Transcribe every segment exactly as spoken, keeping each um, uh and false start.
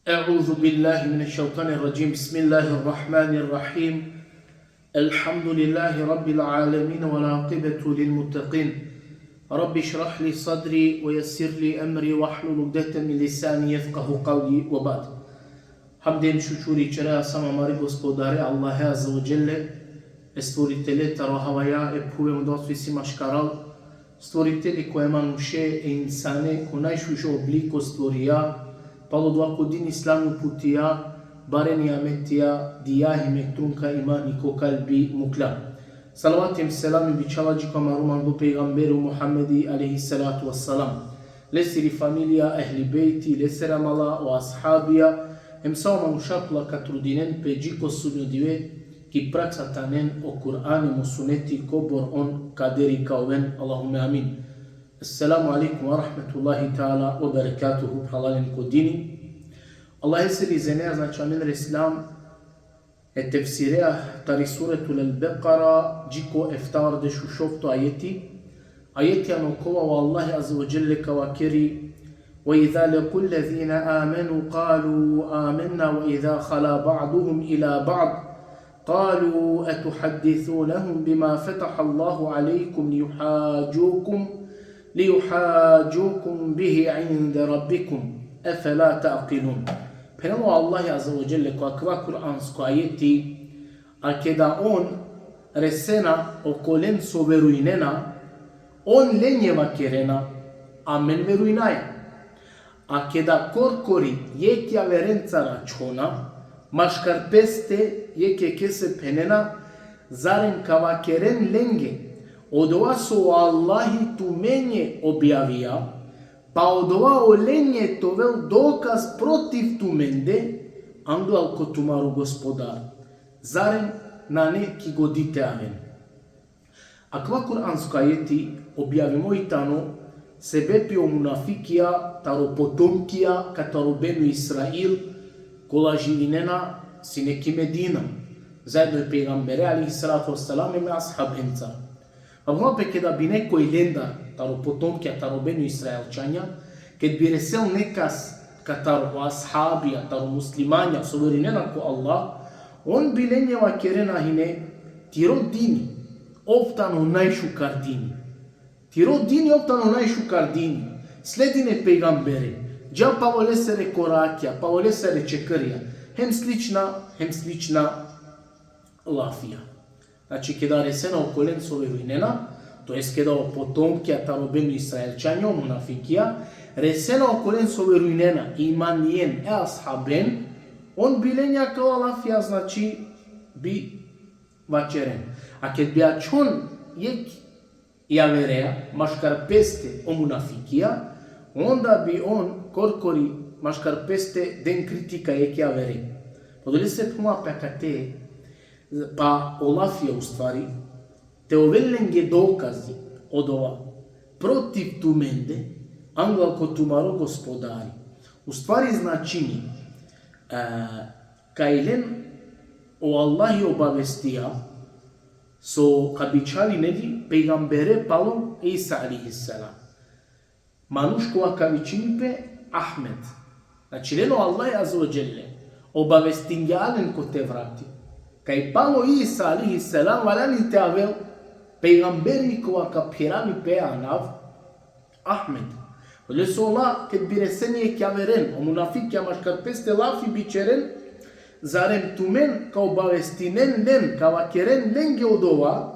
أعوذ بالله من الشيطان الرجيم. بسم الله الرحمن الرحيم. الحمد لله رب العالمين والعاقبة للمتقين. رب اشرح لي صدري ويسر لي أمري واحلل عقدة من لساني يفقه قولي وبعد. Hamd hem šukuri ćera samo amare Gospodare Allahe Azze ve Dželle, e stvoritele taro havaja e phuve, hem odova so isi maškaral, stvoriteli ko e manuše e insane ko najšužo obliko stvorija, palo dova ko din islami uputija, bare nijametija dija hem jekh trunka imani ko kalbi mukla. Salavati hem selami bičhala dži ko amaro manglo pejgamberi Muhammedi alejhi salatu ve selam, lesiri familija, ehli bejti, lesere amala, o ashabija, hem sa o manuša kola ka trudinen pe dži ko sudnjo dive, ki praksa te anen o Kur'ani hem o suneti kobor on ka deri ka oven, Allahumme amin. Esselamu alejkum ve rahmetullahi teala ve berekatuhu, phralalen ko dini. Allahesiri izineja, znači, amen reslam e tefsireja tari Suretul El-Bekara, dži ko eftavardeš u šovto ajeti. Ajeti ano kova o Allahi Azze ve Dželle ka vakeri: وإذا لقوا الذين آمنوا قالوا آمنا وإذا خلا بعضهم إلى بعض قالوا أتحدثونهم بما فتح الله عليكم ليحاجوكم ليحاجوكم به عند ربكم أفلا تعقلون. Phenela o Allahi Azze ve Dželle ko akava Kur'ansko ajeti: A keda on resena okolen so verujnena, on lenđe vakerena: Amen verujnaja. A keda korkori jekh javerencar ačhona, maškar peste jekh jekhese phenena: Zarem ka vakeren lenge odova so o Allahi tumenđe objavija, pa odova olenđe te ovel dokaz protiv tumende, anglal ko tumaro Gospodar? Zarem nane ki godi te aven? Akava Kur'ansko ajeti objavimo i tano sebepi o munafikija taro potomkija ka taro Benu Israil, kola živinena sine ki Medina, zaedno e pejgambere alejhi salatu ve selam hem e ashabenca. Ama pe keda bi neko i lenda taro potomkija taro Benu Israilćanja, ked bi resel nekas katar o ashabija, taro muslimanja so verujnena ko Allah, on bi lenđe vakerena hine: Tiro dini ov tano najšukar dini. Tiro dini ov tano najšukar dini. Sledin e pejgambere, dža palo lesere korakija, palo lesere čekrija, hem slična, hem slična lafija. Znači, keda resena okolen so verujnena, to jest keda o potomkija taro Benu Israilćanja, o munafikija, resena okolen so verujnena, imanlijen, e ashaben, on bi lenđe akala lafija, znači, bi vaćeren. A ked bi ačhon jekh javereja, maškar peste o munafikija, onda bi on korkori maškar peste den kritika jekh javere. Pa odolese phenela pe akate, pa o lafija, u stvari, te ovel lenge dokazi odova protiv tumende, anglal ko tumaro Gospodari. U stvari značini, e, kaj len o Allahi obavestija so ka bičhali, neli, pejgambere palo Isa alejhi selam. Manuš kova ka vičini pe Ahmed. Znači, len o Allah Azze ve Dželle obavestingja len ko Tevrati kaj palo Isa alejhi selam valjani te avel pejgamberi kova ka phiravi pe anav Ahmed. Odolese ola, ked bi resen jekh javeren, o munafikija maškar peste lafi bi ćeren: Zarem tumen ka obavestinen len, ka vakeren lenge odova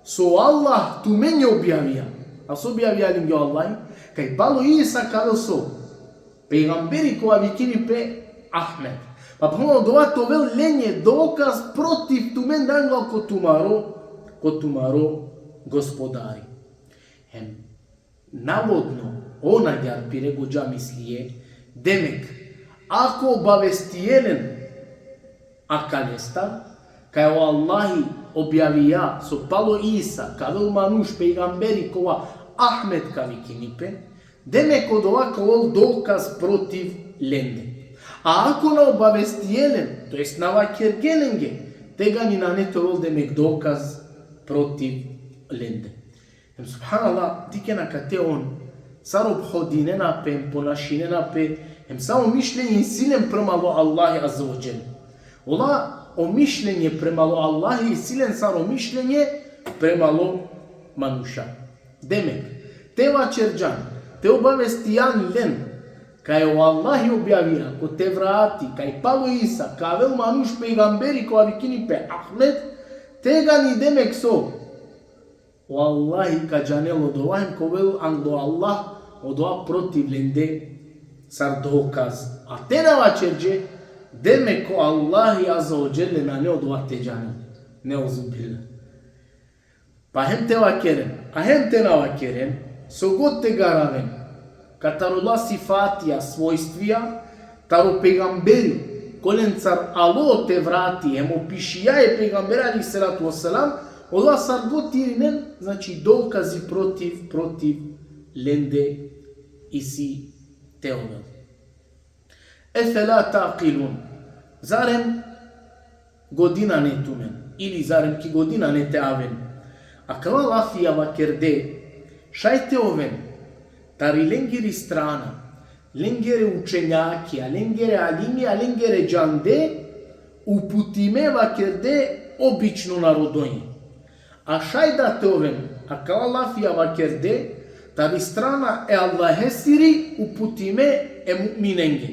so Allah tumenđe objavija? A so objavija lenge o Allah? Kaj palo Isa ka avel so? Pejgamberi kova vikini pe Ahmed. Pa phenela odova te ovel lenđe dokaz protiv tumende, anglal ko tumaro, ko tumaro Gospodari. Hem navodno, on agjaar pire godža mislie, demek, ako obavestie len akalestar kaj o Allahi objavija so palo Isa ka avel manuš pejgamberi kova Ahmed ka vikini pe, demek odova ka ovel dokaz protiv lende. A ako na obavestie len, to jest na vakerge lenge, tegani nane te ovel demek dokaz protiv lende. Hem, subhanallah, dikhen akate on sar ophodinena pe, ponašinena pe Hem samo mišljenje isi len prema o Allahi azze ve dželle. Ola o mišljenje prema o Allahi isi len sar o mišljenje prema o manuša. Demek, te vaćerđan, te obavestijan len, kaj o Allahi objavija ko Tevrati, kaj palo Isa ka avel manuš pejgamberi kova vikini pe Ahmed, tegani demek so o Allahi ka džanel odova hem ka ovel anglo Allah odova protiv lende sar dokaz. A te na vaćerđe, demek o Allahi azze ve dželle nane odova te džanel. Neuzubillah. Pa hem te vakeren, a hem te na vakeren, so god te garaven, katar ola sifatija, svojstvija, taro pejgamberi, kolencar alo o Tevrati, hem opišija e pejgambere alejhi salatu ve selam, ola sar god te irinen, znači dokazi protiv, protiv lende isi te ovel. Efela taqilun. Zarem godi nane tumen, ili zarem ki godi nane te aven. Akala lafija vakerde, šaj te oven, tari lengiri strana, lengere učenjakija, lengere alimija, lengere džande, uputime vakerde obično narodonje. A šaj da te oven, akala lafija vakerde, tari strana e Allahesiri uputime e mu'minenge.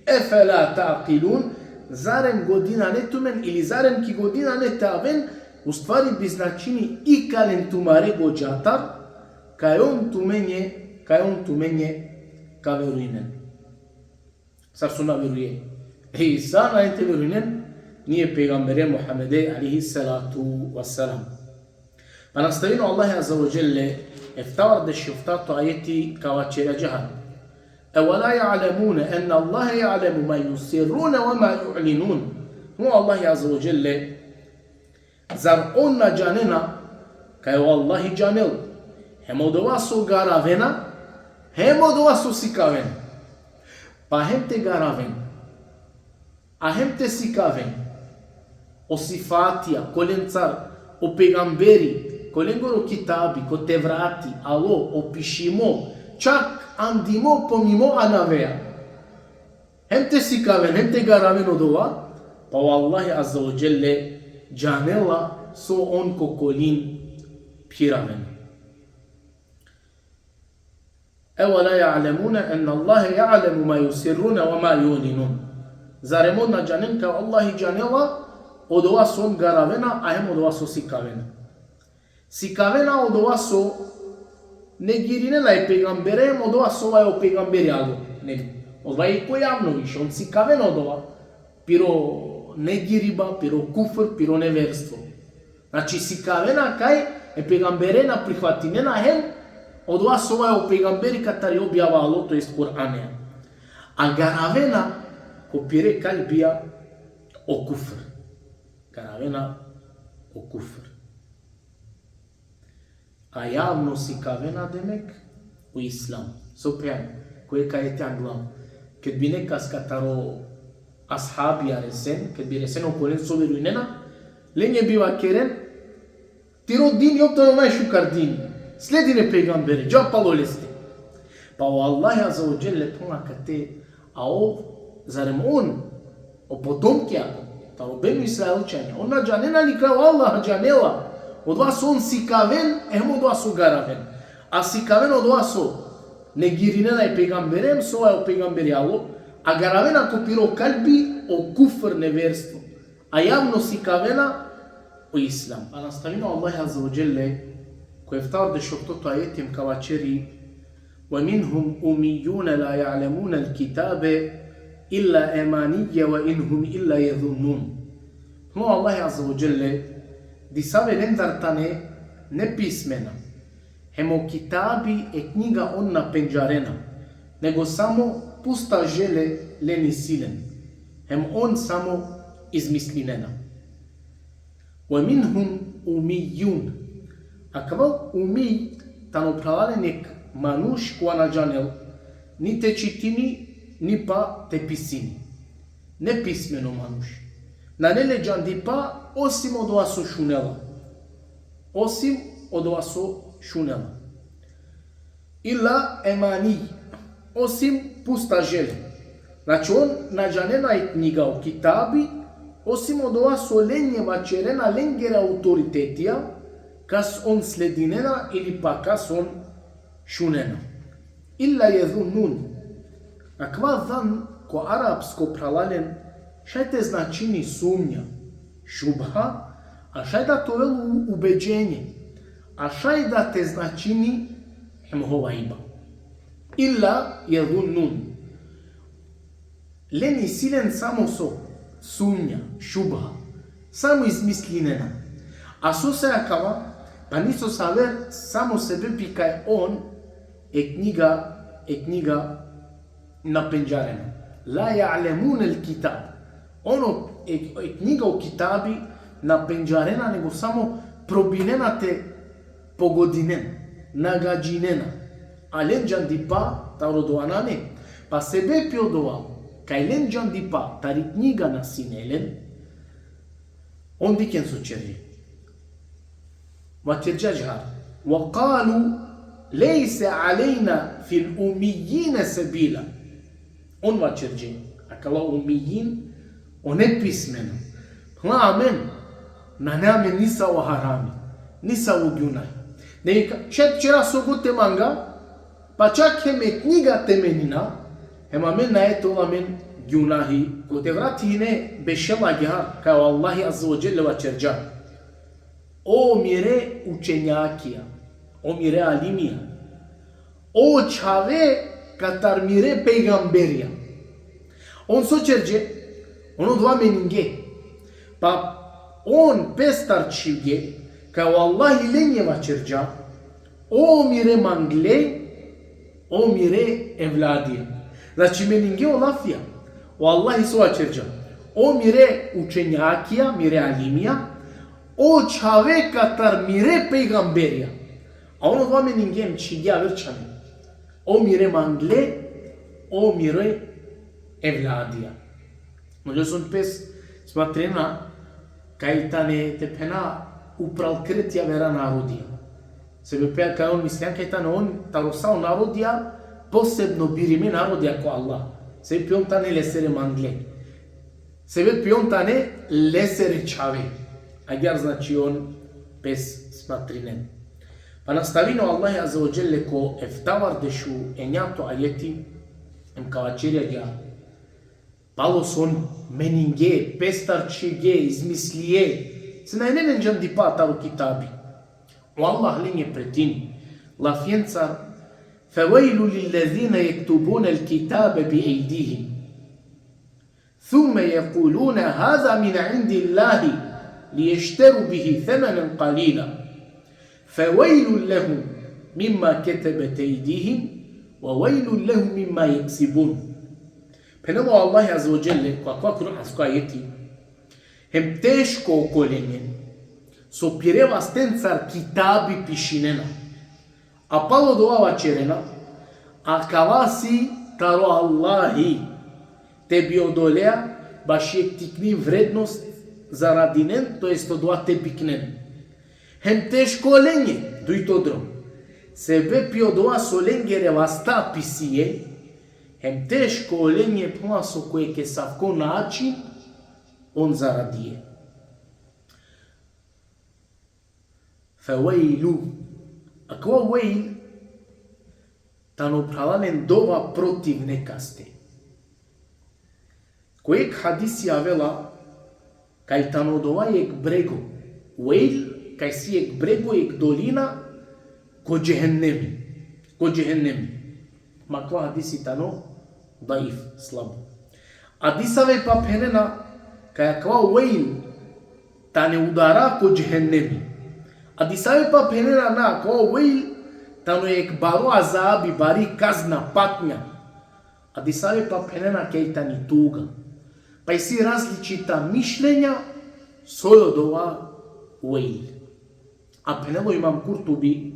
Efela taqilun, zarem godi nane tumen, ili zarem ki godi nane te aven, u stvari bi značini ikalen tumare godžatar, kaj on tumenje, kaj on tumenje ka verujnen. Sar so na veruje e Isa, nane te verujnen ni e pejgambere Muhammede alejhi salatu ve selam. Pa nastavini o Allahi azze ve dželle, eftavardeš i oftato ajeti ka vaćeri ađahar. Evela ja'lemune enne Allahe ja'lemu ma jusirrune ve ma ju'linun. O Allahi azze ve dželle, zar on na džanena, kaj o Allahi džanel, hem odova so garavena, hem odova so sikavena. Pa hem te garaven, a hem te sikaven o sifatija, kolencar o pejgamberi, kolengoro kitabi, ko Tevrati, alo, opišimo, čak andimo pomimo anaveja. Hem te sikaven, hem te garaven odova, pa o Allahi azze ve dželle džanela so on ko kolin phiravena. Evela ja'lemune enne Allahe ja'lemu ma jusirrune ve ma ju'linun. Zarem on na džanen kaj o Allahi džanela odova so on garavena, a hem odova so sikavena. Sikavena odova so negirinena e pejgambere, hem odova so vaja o pejgamberi alo. Ne, odova i ko javno više, on sikavena odova. Piro negiriba, piro kufr, piro neverstvo. Znači, sikavena kaj e pejgambere na prihvatinena hem odova so vaja o pejgamberi katari objava alo, to jest Kur'ane. A garavena ko pire kalbija o kufr. Garavena o kufr. A javno sikavena demek o islam. So phen, ko e kaj te anglam. Ked bi nekas kataro ashabija resen, ked bi resen okolen so verujnena, lenge bi vakeren, tiro din jov tano najšukar din. Sledin e pejgambere, dža palo leste. Pa o Allahi azze ve dželle phenela kate, a ov, zarem on, o potomkija, taro Benu Israilčanja, on na džanena li kaj o Allah džanela odova so on sikaven, hem odova so garaven. A sikaven odova so negirinena e pejgambere, hem so vaja o pejgamberi alo, a garavena ko piro kalbi o kufr, neverstvo. A javno sikavena o islam. A nastavini o Allahi azze ve dželle, ko eftavardeš i oftato ajeti hem ka vaćeri, ve minhum ummijjune la ja'lemune l-kitabe illa emaniye ve in hum illa jezunnun. O Allahi azze ve dželle, disave lendar tane nepismena. Hem o kitabi, e knjiga, on na pendžarena, nego samo pusta želje len isi len. Hem on samo izmislinena. Ve minhum ummijjun. Akava ummij tano, phralalen, jekh manuš kova na džanel ni te čitini, ni pa te pisini. Nepismeno manuš. Nane le džandipa osim odova so šunela. Osim odova so šunela. Illa emani, osim pusta želje. Znači, on na džanena e knjiga, o kitabi, osim odova so lenđe vaćerena lengere autoritetija, kas on sledinena ili pa kas on šunena. Illa jezunnun. Akava zan ko arapsko, phralalen, šaj te značini sumnja, šubha, a šaj da te ovel u-, ubeđenje, a šaj da te značini hem hovajba. Illa jezunnun. Len isi len samo so sumnja, šubha, samo izmislinena. A sose akava? Pa niso saver, samo sebepi kaj on e knjiga, e knjiga na pendžarena. La ja'lemunel kitab. Ono, e, e knjiga, o kitabi na pendžarena, nego samo probinena te pogodinen, na gadžinena. A len džandipa taro dova nane. Pa sebepi odova, kaj len džandipa tari knjiga na sine len, on dikhen so ćerđe. Vaćerđa ađahar: Ve kalu lejse alejna fil ummijjine sebila. On vaćerđe, akala ummijjin, o nepismena. Pla amen, nane amen nisavo harami, nisavo gjunahi. Neka, šaj te ćera so god te manga, pa čak hem e knjiga te menina, hem amen nae te ovel amen gjunahi. Ko Tevrati hine bešela ađahar, kaj o Allahi Azze ve Dželle vaćerđa: O mire učenjakija, o mire alimija, o čhave katar mire pejgamberija. On so ćerđe? On odova meninge. Pa on pestar čhivge, kaj o Allahi lenđe vaćerđa: O mire mangle, o mire evladija. Znači, meninge o lafija. O Allahi so vaćerđa: O mire učenjakija, mire alimija, o čhave katar mire pejgamberija. A on odova meninge, čhivge aver čhave. O mire mangle, o mire evladija. Mogli so on pes smatrena kaj tane, te phena, upral kret javera narodija. Sebepi kaj on mislinđa kaj tane on taro sa o narodija posebno birime narodija ko Allah. Sebepi on tane lesere mangle. Sebepi on tane lesere čhave. Ađahar, znači, on pes smatrinen. Pa nastavini o Allahi Azze ve Dželle ko eftavardeš u enjato ajeti, hem ka vaćeri ađahar: Palo so on meninge, pestar čhivge, izmislinge, se nane len džandipa taro kitabi. O Allah lenđe pretini lafencar: Fevejlu lillezine jektubunel kitabe bi ejdihim. Thumme jekulune haza min indillahi li ješteru bihi themenen kalila. Fevejlu lehum mimma ketebet ejdihim, ve vejlu lehum mimma jeksibun. Phenela o Allahi Azze ve Dželle ko akava kuransko ajeti: Hem teško okolenđe so pire vastencar kitabi pišinena, a palo dova vaćerena: Akava si taro Allahi, te bi odolea baši jekh tikni vrednost zaradinen, to jest odova te biknen. Hem teško lenđe, dujto drom, sebepi odova so lengere vasta pisije, hem teško lenđe pla so ko jekh esavko način on zaradije. Fevejlu. Akava vejl tano, phralalen, dova protiv nekaste. Ko jekh hadisi avela kaj tano dova jekh brego. Vejl, kaj si jekh brego, jekh dolina ko džehennemi. Ko džehennemi. Ma akava hadisi tano daif, slabo. A disave pa phenena kaj akava vejl tane udara ko džehennemi. A disave pa phenena na, akava vejl tano jekh baro azabi, bari kazna, patnja. A disave pa phenena kaj tani tuga. Pa isi različita mišljenja soj odova vejl. A phenela o Imam Kurtubi,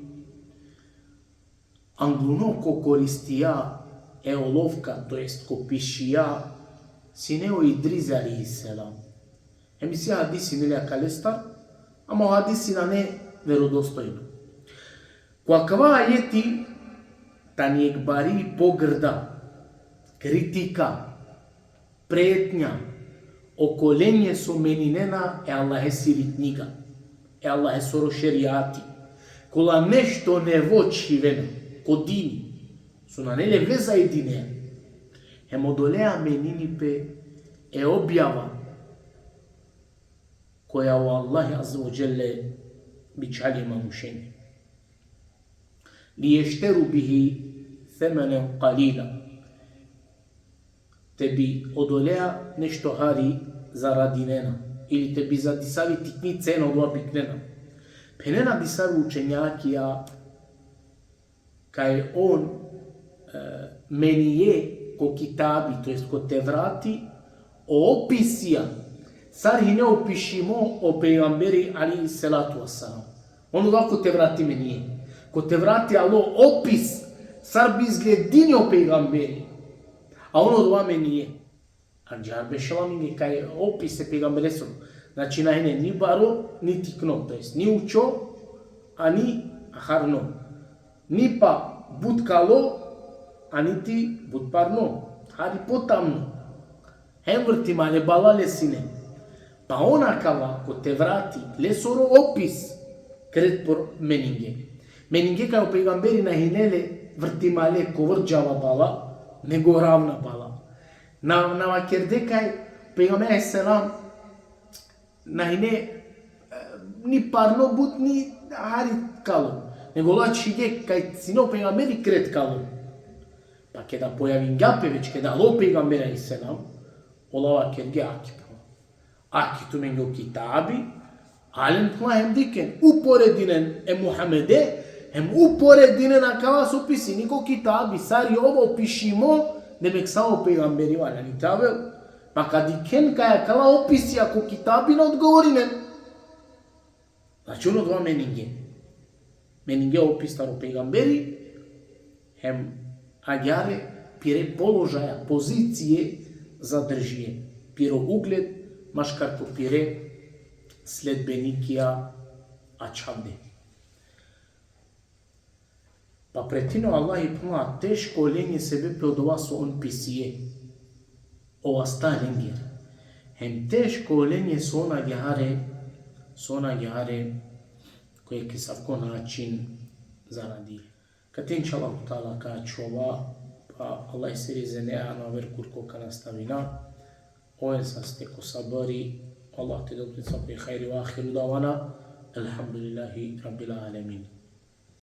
angluno ko koristija e olovka, to jest ko pišija, sine o Idriz alejhi selam. Hem isi hadisi, neli, akalestar, ama o hadisi nane verodostojno. Ko akava ajeti tani jekh bari pogrda, kritika, pretnja okolenđe so meninena e Allahesiri knjiga, e Allahesoro šerijati, kola nešto nevo čhivena ko dini, so nane le veza e dinea, hem odolea menini pe e objava koja o Allah Azze ve Dželle bičhali manušenge. Li ješteru bihi semenen kalila. Te bi odolea nešto hari zaradinena, ili te bi za disavi tikni cena odova biknena. Phenena disavi učenjakija kaj on e, menije ko kitabi, to jest ko Tevrati, o opisija, sar hine opišimo o pejgamberi alejhi salatu vesselam. On odova ko Tevrati menije. Ko Tevrati alo opis sar bi izgledini o pejgamberi. A on odova menije. Anđar bešela mange kaj opis e pejgamberesoro. Znači, na hine ni baro, ni tikno, to jest ni učo, ani harno. Ni pa but kalo, a niti but parno. Hari potamno. Hem vrtimale bala le sine. Pa on akava ko Tevrati, lesoro opis kret por meninge. Meninge kaj o pejgamberi na hine le vrtimale ko vrđava bala, nego ravna bala. Na, na vakerde kaj pejgamberi alejhi selam na hine, e, ni parno but, ni hari kalo. Nego ola čhige kaj sine o pejgamberi kret kalo. Pa keda pojavingja pe već, keda alo pejgamberi alejhi selam, ola vakerge: Aki, phrala. Aki tumenge o kitabi, alen, phrala, hem dikhen, uporedinen e Muhammede, hem uporedinen akava so pisini ko kitabi, sar i ov opišimo, demek sa o pejgamberi valjani te avel. Pa ka dikhen kaj akala opisija ko kitabi na odgovorinen. Znači, on odova meninge. Meninge opis taro pejgamberi, hem agjaar pire položaja, pozicije zadržie, piro ugled, maškar ko pire sledbenikija ačhavde. Pa pretino Allahi, phrala, teško lenđe sebepi odova so on pisie. O vasta lenđe. Hem teško lenđe so on agjaar, so on agjaar, ko jekh asavko način zaradi. Kate inšallahu teala ka ačhova, pa Allahesiri iznea ano aver kurko ka nastavina. Oven saste ko sabri, Allah te del tumen sa pe hajri, ve ahiru davana, elhamdulillahi rabbil alemin.